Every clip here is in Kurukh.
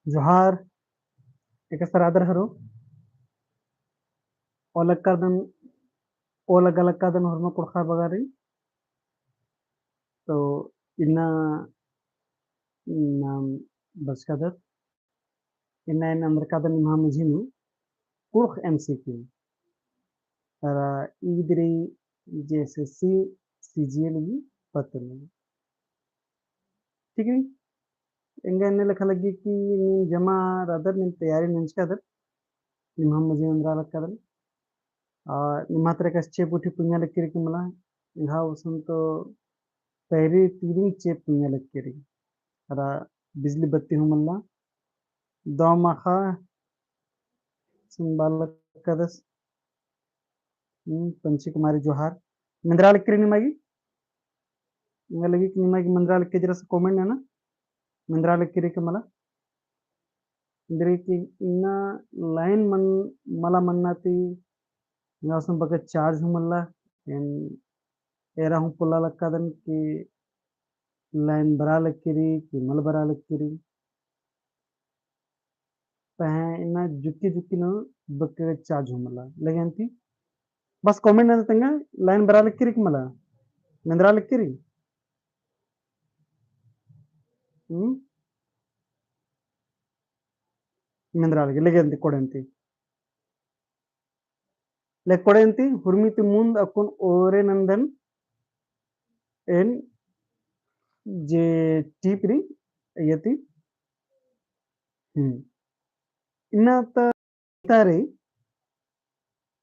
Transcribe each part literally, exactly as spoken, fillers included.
जोहार, एकासे रअदर हरो। ओलग कादन, ओलग अलग कादन होरमा कुँड़ुख़र बगारी। तो इन्ना नाम बरचकादत, इन्ना एन अंदर कादन निम्हा मझी नू कुँड़ुख़ एमसीक्यू। अरा ईद रई जेएसएससी सीजीएल की पत्त नू। ठीक रई? एंगा एन्ने लेखा लग्गी कि नीम जमा रअदर, नीम तैयारी नंजकादर, निम्हा मझी नू एन्दरा लक्कादन। आ, निम्हा तरा एकासे चेंप उठी पुंजा लक्की रई कि मला, एंग्है गुसन तो पैरी तीरिंग चेंप पुंजा लक्की रई। अरा बिजली बत्ती हूँ मल्ला, दव माख़ा, सुन बालक कदस। हम्म, पंची कुमारी जोहार। मेंदरा लक्की रई निमा गे? एंगा लग्गी कि निमा गे मेंदरा लक्की, जरा सा comment नना। मेंदरा लक्की रई कि मला? एन्देर कि इन्ना line मन, मला मन्ना ती, एंगा गुसन बग्गे charge हूँ मल्ला, एन एरा हूँ पोल्ला लक्कादन कि line बरआ लक्की रई कि मल बरआ लक्की रई। पहें इन्ना जुक्की जुक्की नू बग्गे charge हूँ मल्ला। लगे अन्ती? बस comment नना तेंगा, line बरआ लक्की रई कि मला? मेंदरा लक्की रई? हम्म? मेंदरा लग्गी, लगे अन्ती कोड़े अन्ती। ले कोड़े अन्ती, हुरमी ती मुन्द अक्कुन ओरे नन्दन एन जे टीप रई, अइय्या ती। हम्म। इन्ना ता तारे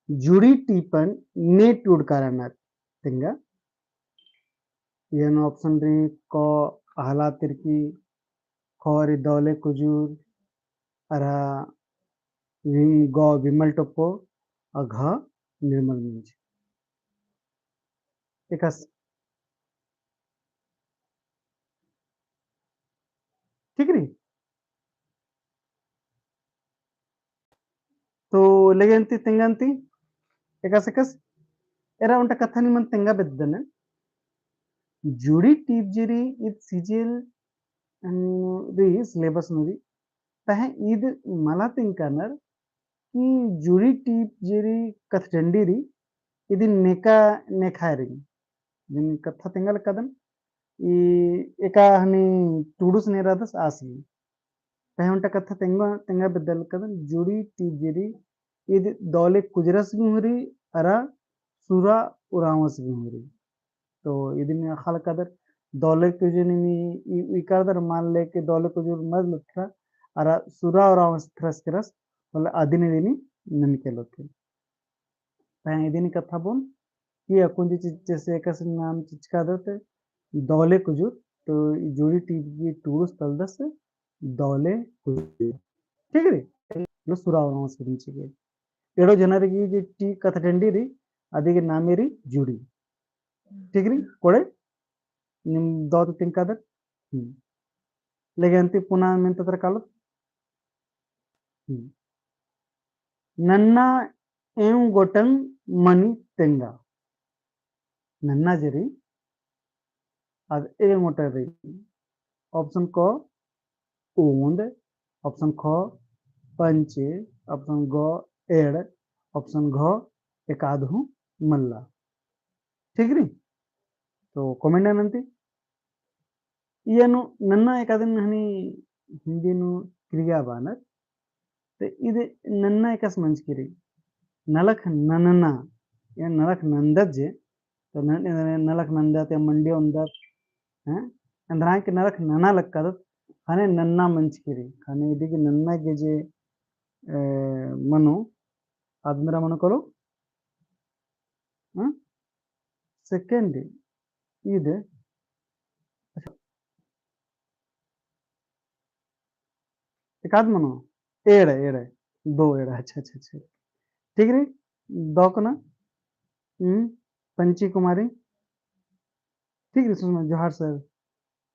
जुड़ी टीपन ने टूड़का रअनर तेंगा। एन option रई क अहला तिर्की, ख रई दौले कुजूर, अरा विम-, ग विमल टोप्पो, अ घ निर्मल मुंज। एकासे। ठीक रई? तो लगे अन्ती तेंगा अन्ती, एकासे एकासे, एरा ओन्टा कत्था निमन तेंगा बेद्दन। जुड़ी टीप जे रई ईद सीजीएल, अम, रई syllabus नू रई, पहें ईद मला तेंगकानर कि जुड़ी टीप जे रई कत्थडंडी रई, इदिन नेका नेखाय रई। जिन कत्था तेंगा लक्कादन, ई एका हनी टूड़ुस ने रअदस आस गही। पहें ओन्टा कत्था तेंगा, तेंगा बेद्दा लक्कादन, जुड़ी टीप जे रई, ईद दौले कुजरस गही हूँ रई, अरा सुरा उराँवस गही हूँ रई। तो इदिन अख़आ लक्कादर दौले कुजूर निम ई, ई करदर, मान ले कि दौले कुजूर मल लथरा, अरा सुरा उराँवस लथरस केरस, होले अदिन इदिन ननके लोके। पहें इदिन कत्था बओन, कि अक्कुन जे चिच्चस, एकासे नाम चिच्चकादत, दौले कुजूर, तो ई जुड़ी टीप गही टूड़ुस तलदस, दौले कुजूर। ठीक रई? लो सुरा उराँवस इदिन चिके। एड़ो जनर गही जे टीप कत्थडंडी रई, अदिगे नामे रई जुड़ी। ठीक रई? कोड़े? निम दौ ती तेंगकादर। हम्म। लगे अन्ती पुना मेन्ता तरा कालोत। हम्म। नन्ना एंव गोटंग मनी तेंगा। नन्ना जे रई, अद एंव गोटंग रई। Option क ओन्द, option ख पंचे, option ग एड़, option घ एकाद हूँ मल्ला। ठीक रई? तो comment नना अन्ती। इय्या नू नन्ना एकादिन हनी हिन्दी नू क्रिया बअनर। ते इदे नन्ना एकासे मंजकी रई। नलख नन्ना, या नलख नन्दत जे, तो न-, नलख नन्दत या मंडी ओन्दत, हैं? एन्दरा कि नलख नना लक्कादत, ख़ने नन्ना मंजकी रई, ख़ने इदिगे नन्ना गे जे, ए, मनो, आद एन्दरा मनो कालो, हाँ? Second, ईद, अच्छा, एकाद मनो, एड़, एड़, दो एड़, अच्छा, अच्छा, अच्छा। ठीक रई, दौ कना, हम्म, पंची कुमारी, ठीक रई, सुषमा जोहार sir,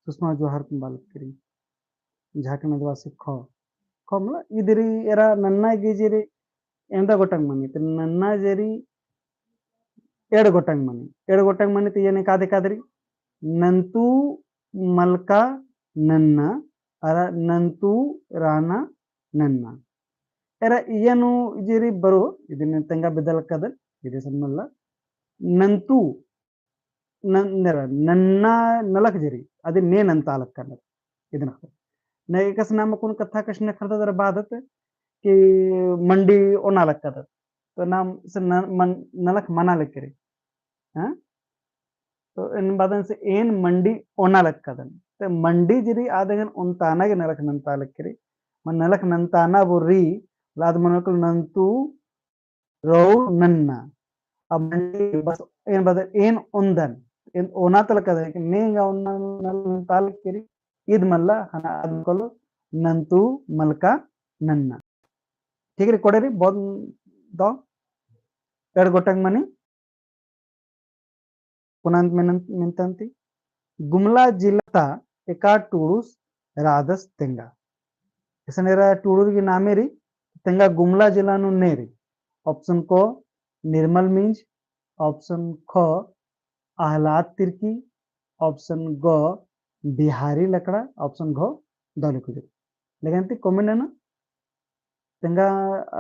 सुषमा जोहार कुन बालक करी। झारखंड आदिवासी ख। ख मतलब ईद रई एरा नन्ना गे जे रई एवंदा गोटंग मनी। तो नन्ना जे रई एड़ गोटंग मनी। एड़ गोटंग मनी तो एन एकाद एकाद रई। नन्तु मलका नन्ना अरा नन्तु राना नन्ना। एरा इया नू जे री बरो, इदिन तेंगा बेद्दा लक्कादन, इदे सन मल्ला। नन्तु न-, नरा, नन्ना नलख जे री, अदिन ने नन्ता लक्कादन। इदिन अख़दत। ने एकसन नाम कुन कत्था कछनखरदत अरा बअदत कि मंडी ओना लक्कादत। तो नाम से न-, मन-, नलख मना लक्की री। हाँ? तो एन बअदन से एन मंडी ओना लक्कादन। तो मंडी जे री आद एंगन ओन्ताना गे नलख नन्ता लक्की री। मन नलख नन्ताना बओर री, लाद मनो कल नन्तु रऊ नन्ना। अब मंडी बस एन बअदन एन ओन्दन। एन ओना ता लक्कादन, लेकिन ने एंगा ओना नलख नन्ता लक्की री। इद मल्ला ख़ने आद कलो नन्तु मलका नन्ना। ठीक री, कोड़े री, बहुत दव एड़ गोटंग मनी। पुनंत मेनन-, मेनतन ती। गुमला जिला ता एका टूड़ुस रअदस तेंगा। इसन एरा टूड़ुर गे नामे री, तेंगा गुमला जिला नू ने री। Option क निर्मल मिंज, option ख अहलाद तिर्की, option ग बिहारी लकड़ा, option घ दौले कुजूर। लेकिन ती comment नना, तेंगा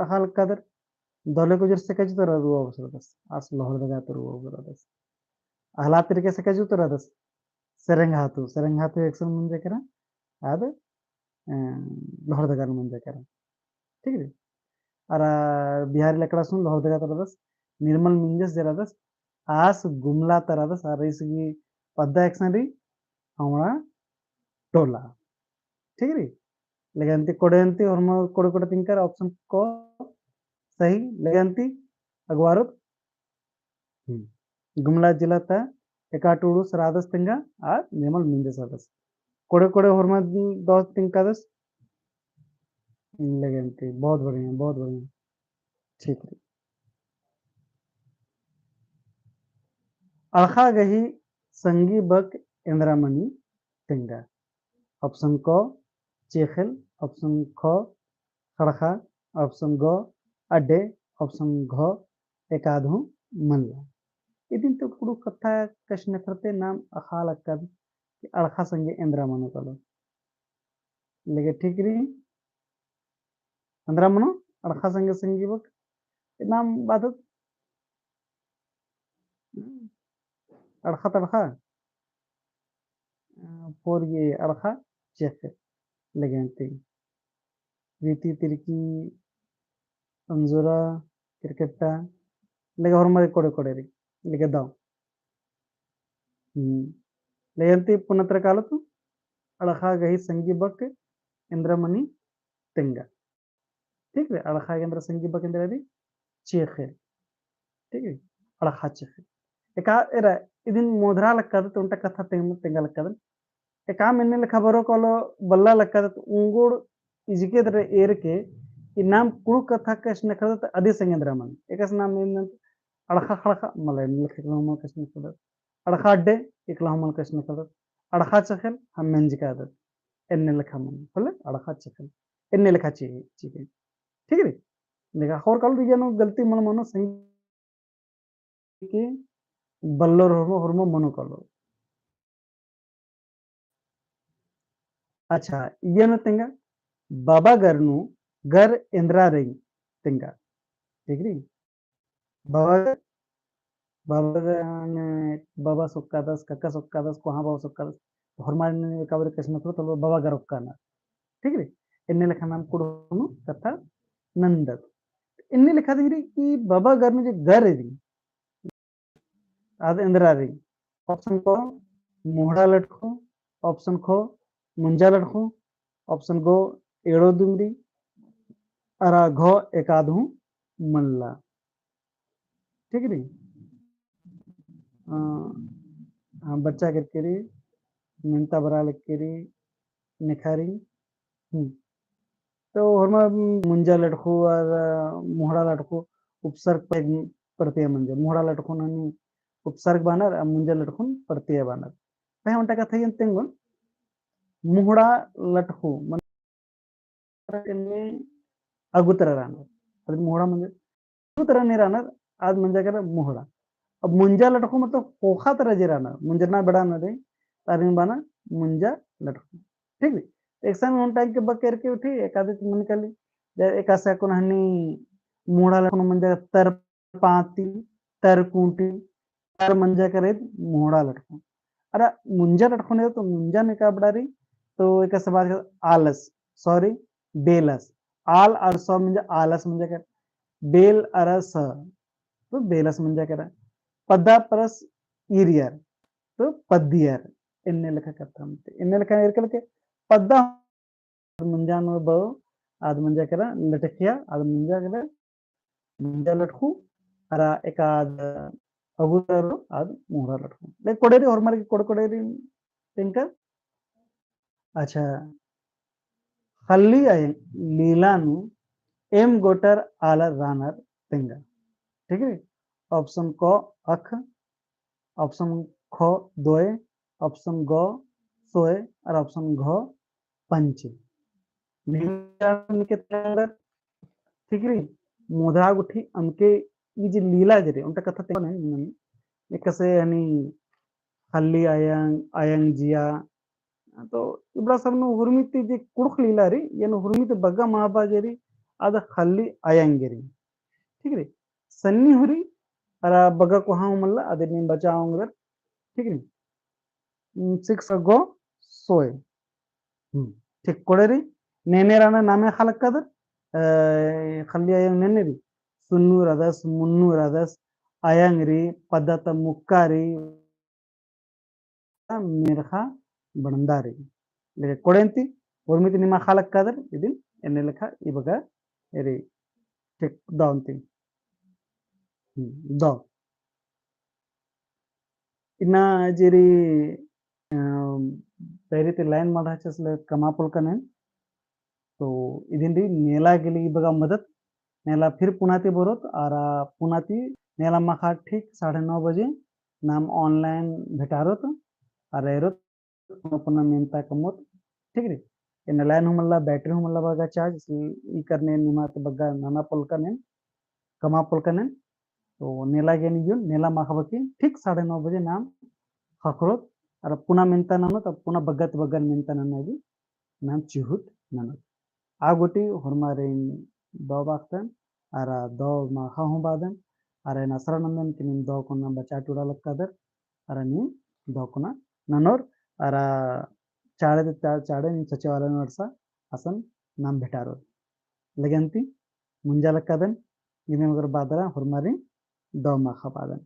अख़ा लक्कादर, दौले कुजूर सेका जूतर रअदस, आस लोहरदगा ता रअदस। अहलाद तिर्की सेका जूतर रअदस, सेरेंगा ता, सेरेंगा ता एकसन मंजा केरा, आद, अ, लोहरदगा नू मंजा केरा। ठीक री? अरा बिहारी लकड़ा सुन लोहरदगा ता रअदस, निर्मल मिंजस जे रअदस, आस गुमला ता रअदस, अरा ईस गही पद्दा एकसन री, अमड़ा टोला। ठीक री? लेकिन ती कोड़े ती होरमा कोड़े कोड़े तिंकर option क सही, लेकिन ती अगवारुत। हम्म। गुमला जिला ता एका टूड़ुस रअदस तेंगा, आ निर्मल मिंजस रअदस। कोड़े कोड़े होरमा दव तिंकादस। लेकिन ती, बहुत बढ़िया, बहुत बढ़िया। ठीक री। अड़खा गही संगी बक एन्द्रा मनी तेंगा। Option क चेख़ेल, option ख ख़ड़ख़ा, option ग अड्डे, option घ एकाद हूँ मल्ला। इदिन तो कुँड़ुख़ कत्था कछनखरते नाम अख़ा लक्कादत कि अड़ख़ा संगे एन्द्रा मनो कालो। लेके ठीक री। एन्द्रा मनो, अड़ख़ा संगे संगी बक। नाम बादत। अड़ख़ा तड़ख़ा। अ, पोरगे अड़ख़ा चेख़ेल। लेके अन्ती। रीति तिरकी, अंजोरा, किरकेट्टा। लेके होरमर कोड़े कोड़े री। लेके दव। हम्म। लेके अन्ती पुना तरा कालोत, अड़ख़ा गही संगी बक एन्द्रा मनी तेंगा। ठीक री, अड़ख़ा गही एन्द्रा संगी बक एन्द्रा री चेख़ेल। ठीक री, अड़ख़ा चेख़ेल। एका एरा, इदिन मोधरा लक्कादत, ओन्टा कत्था तेंग-, तेंगा लक्कादत। एकाम एन्ने लेखा बरो कालो बल्ला लक्कादत, ओंगोड़ इजके तरा एरके, ई नाम कुँड़ुख़ कत्था कछनखरदत अदी संगे एन्द्रा मनी। एकसन नाम एन्ने अड़ख़ा ख़ड़ख़ा, मला एन्ने लेखा एकला हूँ मल कछनखरदत। अड़ख़ा अड्डे, एकला हूँ मल कछनखरदत। अड़ख़ा चेख़ेल, हाँ मेंजकादत। एन्ने लेखा मनी, होले अड़ख़ा चेख़ेल। एन्ने लेखा ची-, चीखे। ठीक री? देखा, होर कालो इया नू गलती मल मनो, संगी कि बल्लोर होरमो, होरमो मनो कालो। अच्छा, इया नू तेंगा, बाबा गर नू गर एन्द्रा रई तेंगा। ठीक री? बाबा, बाबा गर, बाबा सोक्कादस, कक्का सोक्कादस, कोहाँ बाबा सोक्कादस, होरमारिन एका बारी कछनखरदत तो बाबा गर ओक्कानर। ठीक री? एन्ने लेखा नाम कुँड़ुख़ नू कत्था नन्दत। एन्ने लेखा दिम री कि बाबा गर नू जे गर रई, आद एन्द्रा रई। Option क मुहड़ा लटख़ू, option ख मुंजा लटख़ू, option ग एड़ो दुमरी, अरा घ एकाद हूँ मल्ला। ठीक री? अ, हाँ, बच्चा केरके री, मेन्ता बरआ लक्की री, नेखा री। हम्म। तो होरमा मुंजा लटख़ू और, अ, मुहड़ा लटख़ू उपसर्ग पर-, प्रत्यय मंजा। मुहड़ा लटख़ू ननी उपसर्ग बअनर, अ, मुंजा लटख़ू प्रत्यय बअनर। पहें ओन्टा कत्था एन तेंगोन, मुहड़ा लटख़ू, मन एन्ने अगुतरा रअनर। अदिन मुहड़ा मंजा, अगुतरा ने रअनर, आद मंजा केरा मुहड़ा। अब मुंजा लटख़ू मतलब ख़ोख़ा तरा जे रअनर, मुंजरना बेड़ा नू रे, तारिन बअनर मुंजा लटख़ू। ठीक री? एकसन ओन टाइम के बकेर के उठी, एकादे तो मन कली। जे एकासे अक्कुन हनी मुंडा लटखोन मंजा तरपाती, तरकुंटी, तर मंजा केरा मुंडा लटखोन। अरा मुंजा लटखोन तो मुंजा ने का बड़ा रई, तो एकासे बात कर आलस, sorry, बेलस। आल और स मंजा आलस मंजा केरा, बेल अरा स, तो बेलस मंजा केरा। पद्दा परस ईरियर, तो पद्दियर। एन्ने लेखा कत्था मते। एन्ने लेखा एरके लेके पद्दा मुंजा नू बओ, आद मंजा केरा लटखिया, आद मंजा केरा मुंजा लटखू, अरा एकाद अगुदरो आद मुंडा लटखू। ले कोड़े रई होरमर की कोड़ कोड़े रई तेंका। अच्छा, ख़ल्ली अयंग लीला नू एम गोटर आलर रानर तेंगा। ठीक है, option क अख, option ख दोय, option ग सोय और option घ पंचे। नीम जान के तेंगा, ठीक रई, मोधरा गुट्ठी अमके ई जे लीला जे रई, ओन्टा कत्था तेंगा नहीं, एकासे हनी ख़ल्ली अयंग, अयंग जिया, तो इबड़ा सब नू हुरमी ती जे कुँड़ुख़ लीला रई, एन हुरमी ती बग्गे महबा जे रई, आद ख़ल्ली अयंग गे रई। ठीक रई? सन्नी हुरी, अरा बग्गे कोहा हूँ मल्ला, अदिन नीम बचा ओंगदर। ठीक रई? हम्म, six ग सोय। हम्म, ठीक कोड़े रई, नेने राना नामे ख़ा लक्कादर, अ, ख़ल्ली अयंग नेने रई, सुन्नु रअदस, मुन्नु रअदस, अयंग रई, पद्दा ता मुक्का रई, मेर्ख़ा बड़ंदा रई। लेकिन कोड़ेन ती, हुरमी ती निमा ख़ा लक्कादर, इदिन एन्ने लेखा ई बग्गे रई। ठीक, दव ती। हम्म, दव। इन्ना जे रई, अ, पैरी ती line मल रहचस ले कमआ पोल्लकन एन। तो इदिन रई नेला गे लगी बग्गे मदत, नेला फिर पुना ती बरओत, अरा पुना ती नेला माख़ा ठीक साढ़े नौ बजे नाम online भेटारओत, अरा एरोत पुना पुना मेन्ता कमओत, ठीक रई। एन्ने line हूँ मल्ला, battery हूँ मल्ला बग्गे charge, इसलिए ई करने निमा ती बग्गे नना पोल्लकन एन, कमआ पोल्लकन एन। तो नेला गे नियुन, नेला माख़ा बकी ठीक साढ़े नौ बजे नाम ख़क्खरओत, अरा पुना मेन्ता ननोत, तब पुना बग्गे ती बग्गे मेन्ता नना गे नाम चिहुट ननोत। आ गूटी होरमारिन दव माख़दन, अरा दव माख़ा हूँ बअदन, अरा एन असरा नन्दन कि नीम दव कोना बचा टुड़ा लक्कादर, अरा नीम दव कोना ननोर, अरा चाड़े ती चा-, चाड़े नीम सचिवालय नू अंड़सा असन नाम भेटारोर। लेकिन ती मुंजा लक्कादन, इन्ने मगर बअदरा होरमारिन दव माख़ा बअदन।